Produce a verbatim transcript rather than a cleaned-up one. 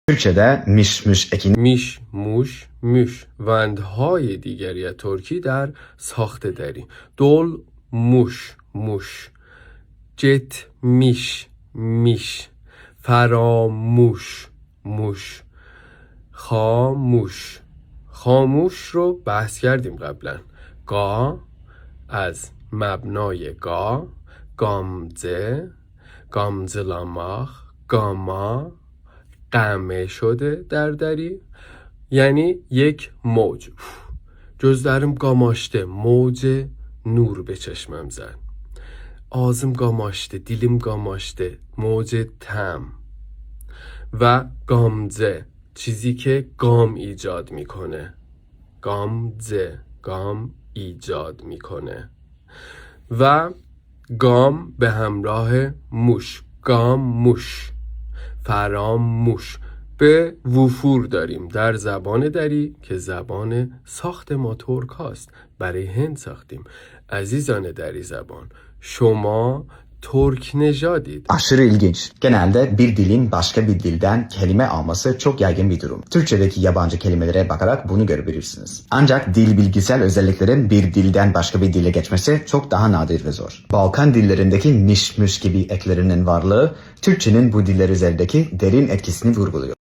Türkçe'de miş müş ekini میش، موش، موش. وندهای دیگری ترکی در ساخت دری. دول، موش، موش. گئتمیش، میش. فراموش، موش. خاموش. خاموش رو بحث کردیم قبلا. قا، از مبنای قا، قامجی، قامجیلاماق، قاما، قمه شده در دری، یعنی یک موج. گؤزلریم قاماشدی، موج نور به چشمم زد. آغزیم قاماشدی، دیلیم قاماشدی، موج طعم. و قامجی، چیزی که گام ایجاد می‌کنه. قامجی، گام ایجاد می‌کنه. و گام به همراه موش، قاموش، فراموش. به وفور داریم در زبان دری که زبان ساخت ما ترک هاست. برای هند ساختیم. عزیزان دری زبان، شما ترک نژادید. Aşırı ilginç. Genelde bir dilin başka bir dilden kelime alması çok yaygın bir durum. Türkçedeki yabancı kelimelere bakarak bunu görebilirsiniz. Ancak dil bilgisel özelliklerin bir dilden başka bir dile geçmesi çok daha nadir ve zor. Balkan dillerindeki miş müş gibi eklerinin varlığı Türkçenin bu diller üzerindeki derin etkisini vurguluyor.